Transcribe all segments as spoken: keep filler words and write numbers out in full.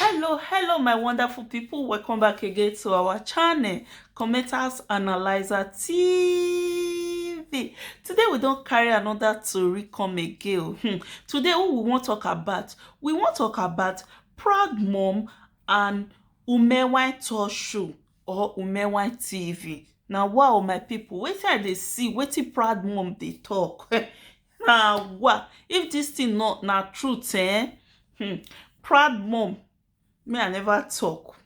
Hello, hello, my wonderful people. Welcome back again to our channel, Commenters Analyzer T V. Today, we don't carry another story come again. Hmm. Today, who we want talk about? We want talk about Proud Mom and Umewine Talk Show or Umewine T V. Now, wow, my people, wetin I dey see, wetin Proud Mom dey talk. Now, wow, if this thing not na truth, eh? Hmm. Proud Mom, me, I never talk.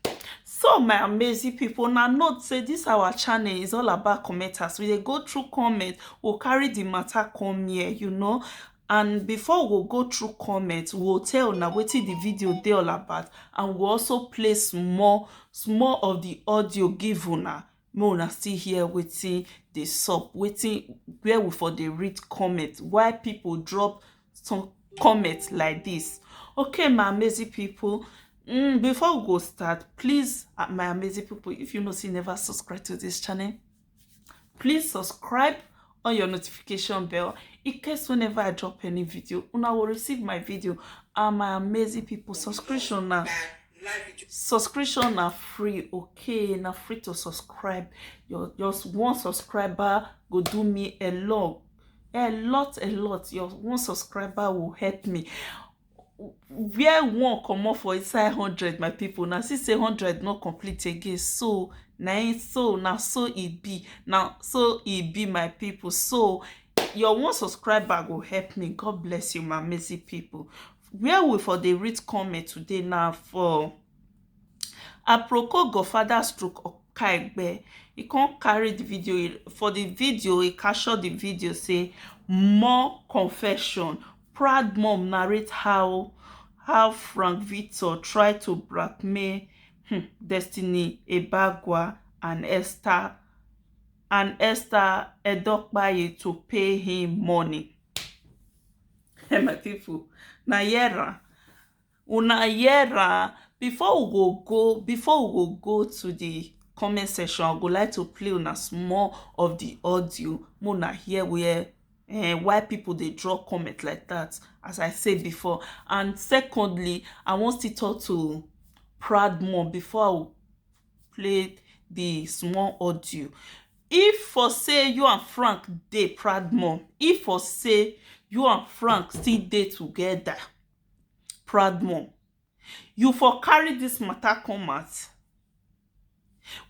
So, my amazing people, now note say this our channel is all about commenters. We dey go through comment, we'll carry the matter come here, you know. And before we go through comment, we'll tell now wetin the video dey all about, and we'll also play small, small of the audio give una. Make una still hear wetin dey sup, wetin, where we for dey read comment, why people drop some comment like this. Okay, my amazing people, mm, before we go start, please, uh, my amazing people, if you know say you never subscribe to this channel, please subscribe on your notification bell in case whenever I drop any video, una will receive my video. And my amazing people, subscription now. Subscription na free, okay? Na free to subscribe. Your, your one subscriber go do me a lot, a lot, a lot. Your one subscriber will help me. Where one comot for inside hundred, my people, na see say hundred no complete again. So na im, so na so e be. Na so e be, my people. So your one subscriber go help me. God bless you, my amazing people. Where we for dey read comment today na for Aproko Godfather stroke Okaigbe. He come carry the video. He, for the video, he capture the video say, "More confession. Proud Mom narrate how, how Frank Victor try to blackmail, hmm, Destiny Ebagwa and Esther, and Esther Edokpaye to pay him money." Hey, my people, na hear am. Una hear am. Before we go go, before we go go to the comment section, I go like to play una small of the audio. Make una hear where, eh, why people dey drop comment like that, as I said before. And secondly, I wan still talk to Proud Mom before I play the small audio. If for say you and Frank dey, Proud Mom, if for say you and Frank still dey together, Proud Mom, you for carry this matter come out.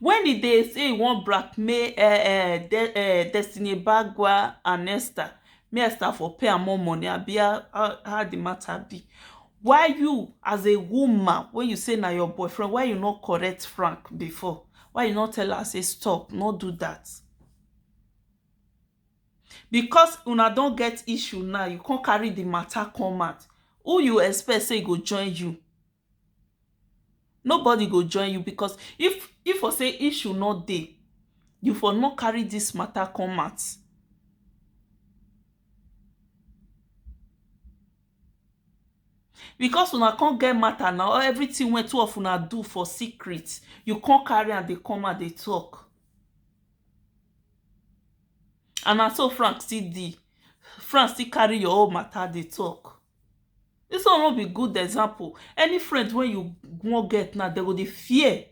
When e dey say e wan blackmail, eh, eh, De-, eh, Destiny Ebagwa and Esther, me Esther for pay am more money, abi how, how, how the matter be? Why you, as a woman, when you say na your boyfriend, why you no correct Frank before? Why you no tell her say, "Stop, no do that"? Because una don get issue now, you come carry the matter come out. Who you expect say go join you? Nobody go join you, because if, if for say issue no dey, you for no carry this matter come out. Because una come get matter now, everything wey two of una do for secret, you come carry am dey come out dey talk. And na so Frank still dey. Frank still carry your own matter dey talk. This one no be good example. Any friend wey you wan get now, they go dey fear.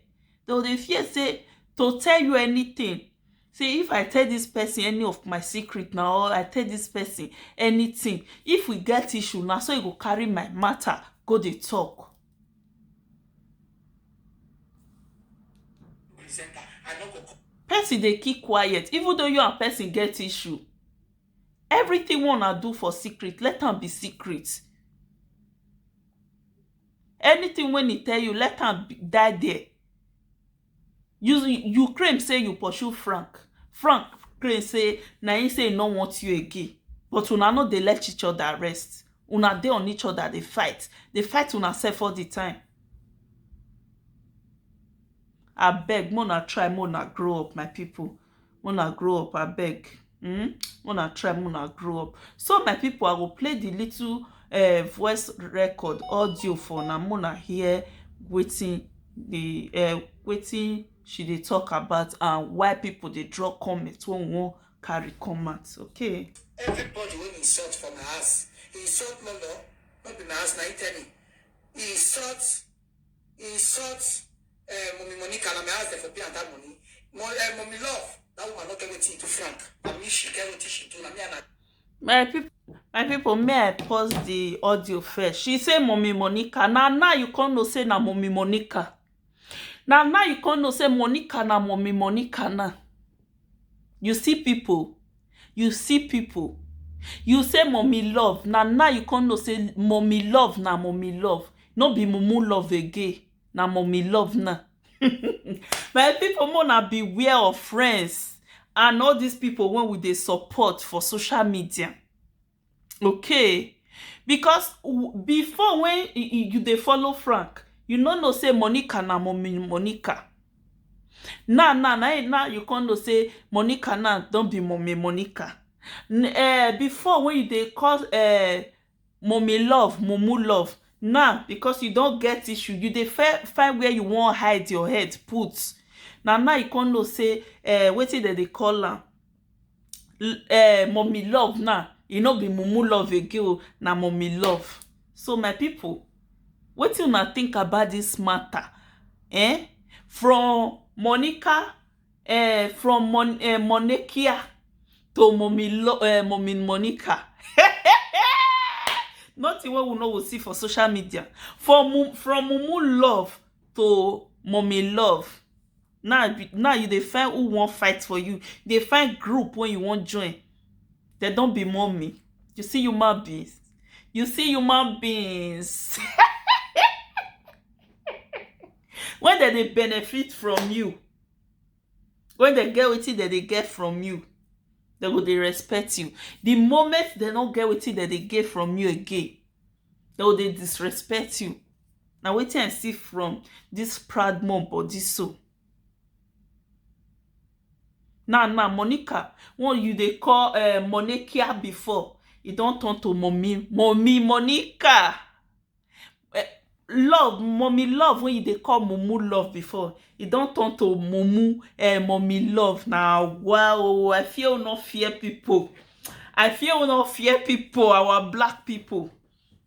They go dey fear say to tell you anything. Say if I tell this person any of my secret now, or I tell this person anything, if we get issue now, so you go carry my matter go dey talk. Person dey keep quiet, even though you and person get issue. Everything wey una do for secret, let am be secret. Anything wey he tell you, let am be, die there. You, you claim say you pursue Frank. Frank claim say na him say he no want you again. But una no dey let each other rest. Una dey on each other dey fight. Dey fight una sef all the time. Abeg, make una try, make una grow up, my people. Make una grow up, abeg. Hmm? Make una try, make una grow up. So, my people, I go play the little, eh, voice record audio for una, make una hear wetin the, eh, wetin she dey talk about and why people dey drop comment wey we wan carry come out. Okay. Everybody wey insult for my house, insult Lolo, no be my house, na him tell me. Insult Sort uh, Mommy Monica, na my house dem for pay am that money. Mo, uh, Mommy Love, that woman no get wetin do Frank. Na me she get wetin she do, na me and her. My people, my people, may I pause the audio first? She say Mommy Monica. Now, now you can't know say na Mommy Monica. Now, now you can't know say Monica na Mommy Monica now. You see people, you see people. You say Mommy Love. Now, now you can't know say Mommy Love na Mommy Love. No be Mumu Love again. Na Mommy Love now. My people, more na beware of friends and all these people when we dey support for social media. Okay, because w- before when y- y- you dey follow Frank, you no know say Monica na Mommy Monica. Now, now, now, now you come know say Monica now don be Mommy Monica. N- eh, before when you dey call eh, Mommy Love, Mumu Love, now because you don get issue, you dey fi- find where you wan hide your head put. Na now you come know say eh, wetin dem dey call am eh, Mommy Love now, e no be Mumu Love again o, na Mommy Love. So my people, wetin una think about this matter? Eh? From Monica, eh, from Mon eh, Monekia to Mommy, Lo eh, Mommy Monica. Nothing wey we no go see for social media. For Mu- from Mumu Love to Mommy Love. Now, be- now you dey find who wan fight for you. Dey find group wey you wan join. Dem don be Mommy. You see human beings. You see human beings. When dem dey benefit from you, when dem get wetin dem dey get from you, dem go dey respect you. The moment dem no get wetin dem dey get from you again, dem go dey disrespect you. Na wetin I see from this proud mom body so. Now, now, Monica, one you dey call uh, Monekia before, e don turn to Mommy, Mommy Monica. Eh, love, Mommy Love, when you dey call Mumu Love before, e don turn to Mumu, eh, Mommy Love. Now, wow, I fear no fear people. I fear no fear people, our black people.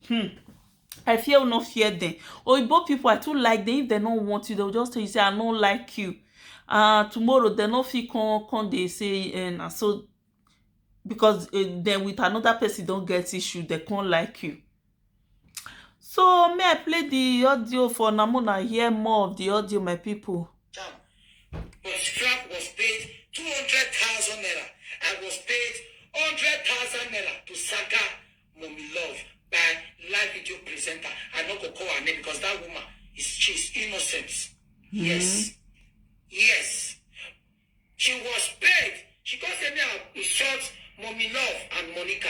Hmm. I fear no fear them. Oyibo people, I too like them. If they don't want you, they'll just tell you, say, "I don't like you." Uh, tomorrow, they no fit come, come, they say, and so because uh, then with another person don't get issue, they can't like you. So may I play the audio for Namona, hear more of the audio, my people. But Frank was paid two hundred thousand naira. I was paid hundred thousand naira to saga Mommy Love by live video presenter. I no go call her name because that woman is, she's innocent. Yes. Yes. She was paid. She can't say me I insult Mommy Love and Monica.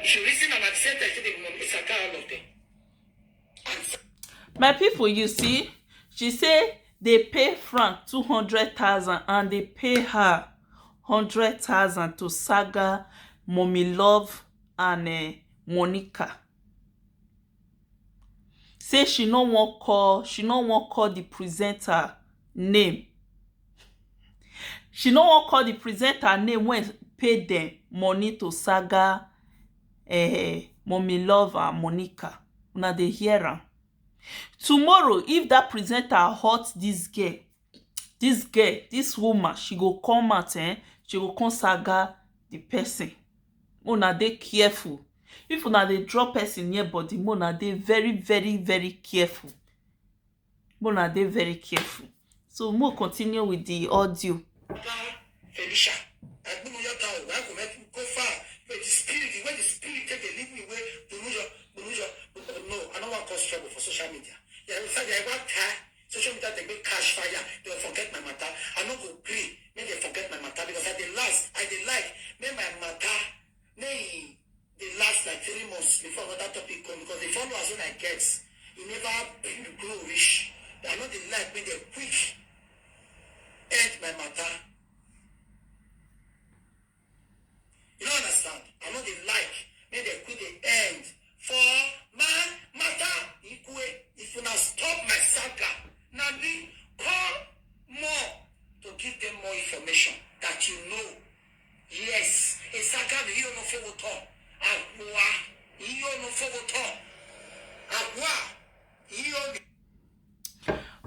If you reason and at the same time, say the Mommy Saka all of them. And My people, you see, she say they pay Frank two hundred thousand and they pay her hundred thousand to saga Mommy Love and uh, Monica. Say she no wan call, she no wan call the presenter name. She no wan call the presenter name when pay them money to saga eh, Mommy Love and Monica. Una dey hear am. Tomorrow, if that presenter hurt this girl, this girl, this woman, she go come out, eh? She go come saga the person. Una dey careful. If una dey draw person near body, una dey very, very, very careful. Una dey very careful. So, we'll continue with the audio. Felicia, I don't know your town. I go make you go far. But the spirit, the way the spirit take the lead me way, Bunuja, Bunuja, no, I don't want cause trouble for social media. Yeah, in fact, I want tie social media, they make cash fire. They forget my matter. I no go agree. Make they forget my matter because I dey last. I dey like. Make my matter. May the last like three months before another topic come because the followers when I get, it never grow rich. I know the like make they quick end my matter. You don't understand? I know the like make they quick the end for my matter. Equal if you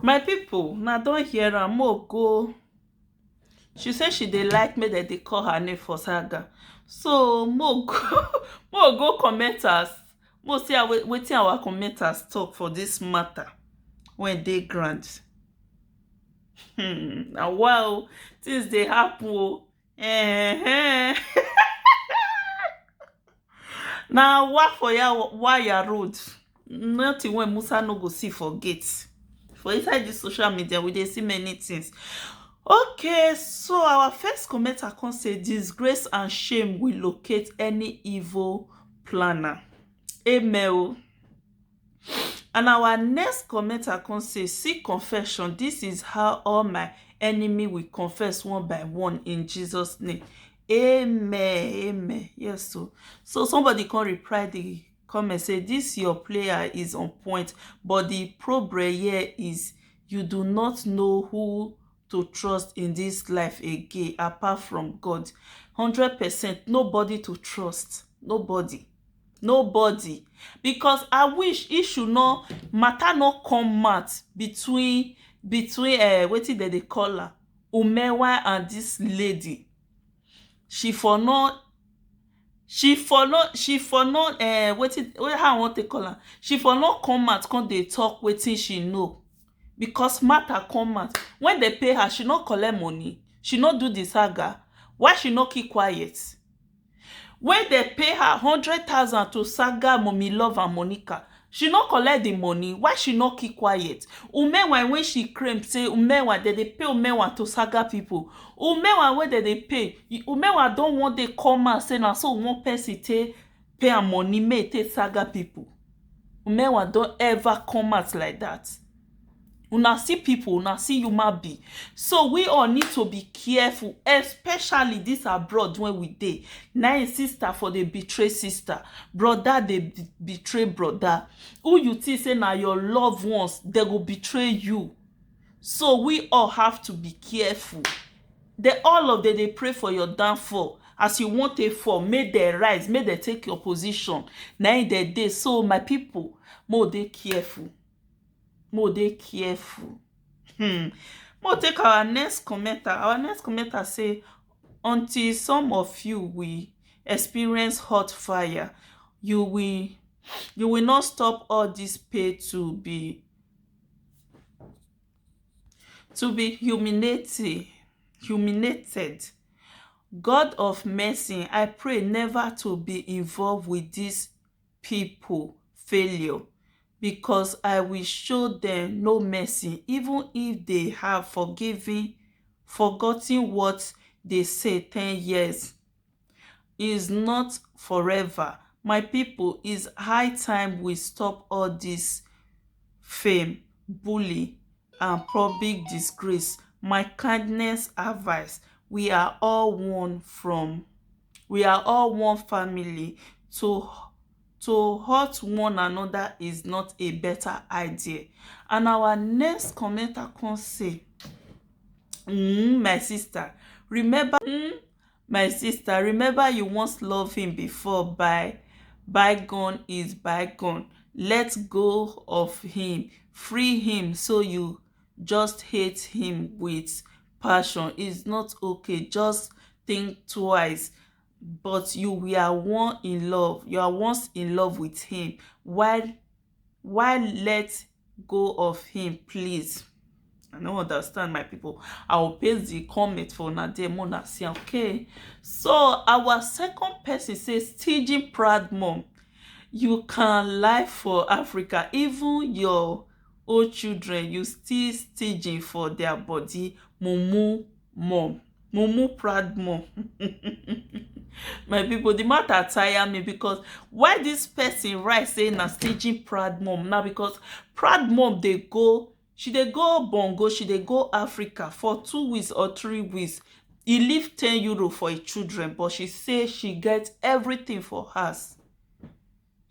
My people, na don hear am, mo go. She say she dey like make dem dey call her name for saga. So mo go, mo go commenters, mo see how we- wetin our commenters talk for this matter wey dey ground. Hmm, na wow, things dey happen o. Eh, eh. Na wa for ya wa ya road. Nothing wey Musa no go see for gate. For inside this social media, we dey see many things. Okay, so our first commenter come say, "Disgrace and shame will locate any evil planner." Amen o. And our next commenter come say, "See confession, this is how all my enemy will confess one by one in Jesus' name." Amen. Amen. Yes, so so somebody come reply the comment say, "This your player is on point, but the problem here is you do not know who to trust in this life again apart from God." Hundred percent, nobody to trust. Nobody. Nobody. Because I wish issue no matter no come out between between uh, wetin dem dey call her, Umewa, and this lady. She for no she for no she for no uh, wetin how I want to call her. She for no come out come dey talk wetin she know, because matter come out. When they pay her, she no collect money. She no do the saga. Why she no keep quiet? When they pay her hundred thousand to saga Mommy Love and Monica, she no collect the money. Why she no keep quiet? Umewa, when she claim say Umewa, they dey pay Umewa to saga people. Umewa, wey they dey pay, Umewa don one day come out say na so one person take pay her money, make take saga people. Umewa don ever come out like that? Una see people, una see human being. So we all need to be careful, especially this abroad when we dey. Na im sister for dey betray sister, brother dey b- betray brother. Who you think say na your loved ones, they go betray you. So we all have to be careful. They all of them dey pray for your downfall. As you want a fall, make them rise, make them take your position. Na im they dey. So my people, mo dey careful. Mo dey careful. Hmm. Mo take our next commenter. Our next commenter say, "Until some of you will experience hot fire, you will you will not stop all this pain to be to be humiliated humiliated. God of mercy, I pray never to be involved with this people failure, because I will show them no mercy, even if they have forgiven forgotten what they say ten years is not forever. My people, is high time we stop all this fame, bully, and public disgrace. My kindness advice, we are all one from we are all one family. To to hurt one another is not a better idea." And our next commenter come say, "Mm, my sister, remember, mm, my sister, remember you once love him before. By bygone is bygone. Let go of him, free him, so you just hate him with passion. It's not okay. Just think twice. But you were one in love. You are once in love with him. Why, why let go of him, please?" I don't understand, my people. I will paste the comment for una there, more na see am. Okay. So our second person says, "Teaching proud mom, you can lie for Africa. Even your old children, you still staging for their body. Mumu mom." Mumu proud mom. My people, the matter tire me, because why this person write say na staging proud mom now? Because proud mom dey go, she dey go Bongo, she dey go Africa for two weeks or three weeks. He leave ten euro for his children, but she say she get everything for house.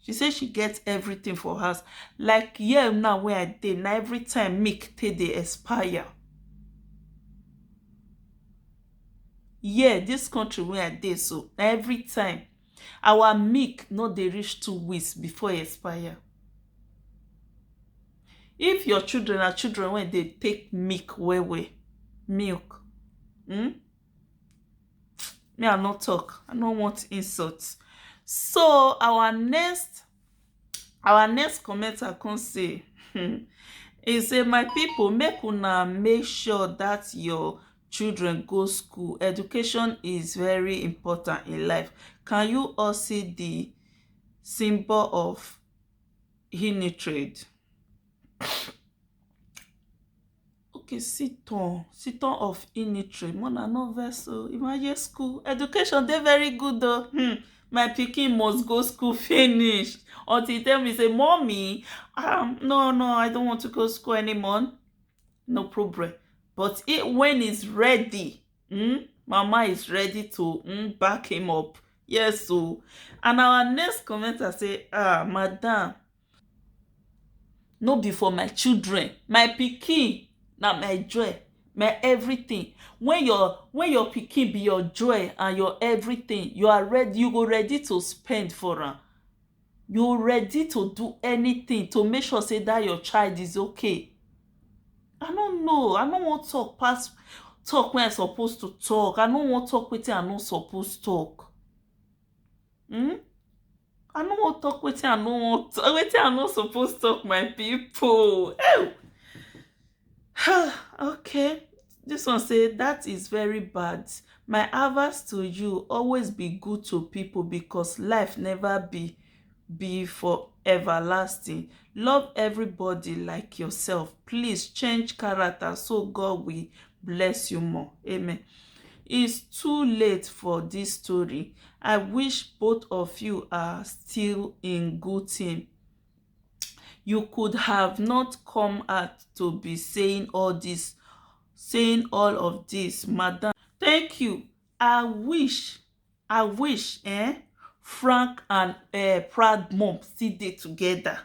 She say she get everything for house. Like here now where I dey, na every time milk take dey expire. Yeah, this country where I dey so, na every time our milk no dey reach two weeks before e expire. If your children are children wey dey take milk well well, milk, hmm? Me, I no talk. I no want insults. So our next, our next commenter come say, hmm, he say, "My people, make una make sure that your children go school. Education is very important in life. Can you all see the symbol of Hinitrade?" Okay, sit on, sit on of Initri. Mona no vex o. Imagine school. Education dey very good o. Hmm. My pikin must go school finish. Until he tell me say, "Mommy, um, no, no, I don't want to go school anymore." No problem. But it, when he's ready, hmm, mama is ready to, hmm, back him up. Yes o. And our next commenter say, "Ah, madam, no be for my children. My pikin na my joy, my everything. When your, when your pikin be your joy and your everything, you are ready, you go ready to spend for am. You ready to do anything to make sure say that your child is okay." I no know. I no wan talk pass talk wey I suppose to talk. I no wan talk wetin I no suppose talk. Hmm? I no wan talk wetin I no wan talk, wetin I no suppose talk, my people. Ew. Okay. This one say, "That is very bad. My advice to you, always be good to people because life never be, be for everlasting. Love everybody like yourself. Please change character so God will bless you more. Amen." It's too late for this story. I wish both of you are still in good thing. You could have not come out to be saying all this, saying all of this, madam. Thank you. I wish, I wish, eh, Frank and, eh, Proud Mom still dey together.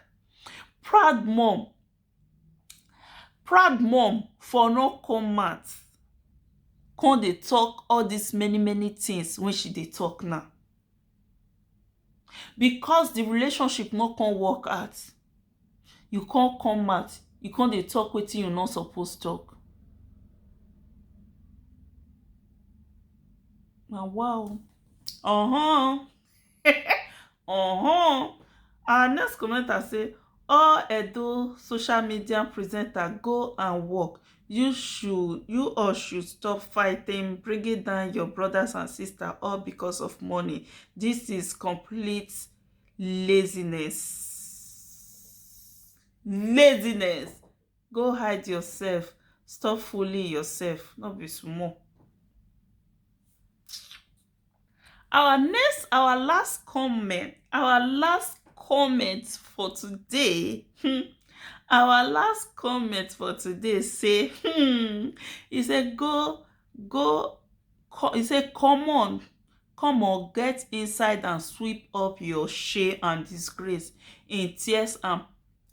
Proud Mom, Proud Mom for no come out, come dey talk all these many, many things wey she dey talk now. Because the relationship no come work out, you come come out, you come dey talk wetin you no suppose talk. Na wow. Uh-huh. Uh-huh. Our next commenter say, "All Edo social media presenter, go and work. You should, you all should stop fighting, bringing down your brothers and sisters all because of money. This is complete laziness." Laziness. Go hide yourself. Stop fooling yourself. No be small. Our next, our last comment, our last comment for today. Hmm. Our last comment for today say, hmm, he say, "Go, go, co-," he say, "Come on, come on, get inside and sweep up your shame and disgrace in tears and,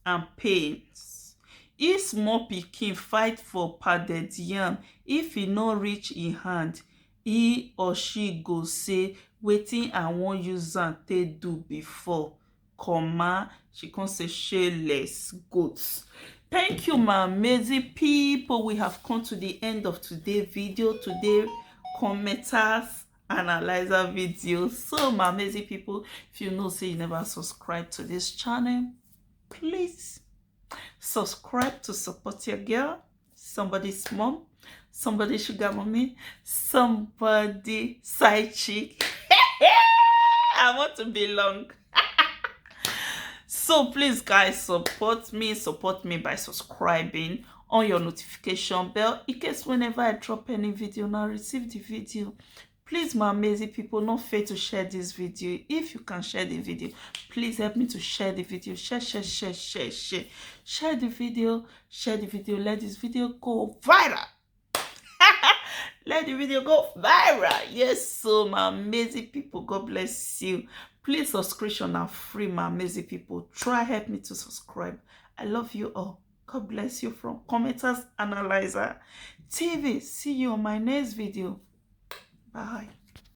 and pains. If small pikin fight for pounded yam, if e no reach e hand, he or she go say, 'Wetin I wan use am take do before?'" Comma, she come say, "Shameless goats." Thank you, my amazing people. We have come to the end of today's video, today commenters analyzer video. So, my amazing people, if you know say you never subscribe to this channel, please subscribe to support your girl, somebody's mom, somebody's sugar mommy, somebody side chick. I want to belong. So please, guys, support me, support me by subscribing, on your notification bell, in case whenever I drop any video, now receive the video. Please, my amazing people, no fail to share this video. If you can share the video, please help me to share the video. Share, share, share, share, share. Share the video, share the video. Let this video go viral. Let the video go viral. Yes, so my amazing people, God bless you. Please, subscription are free, my amazing people. Try help me to subscribe. I love you all. God bless you from Commenters Analyzer T V. See you on my next video. Bye.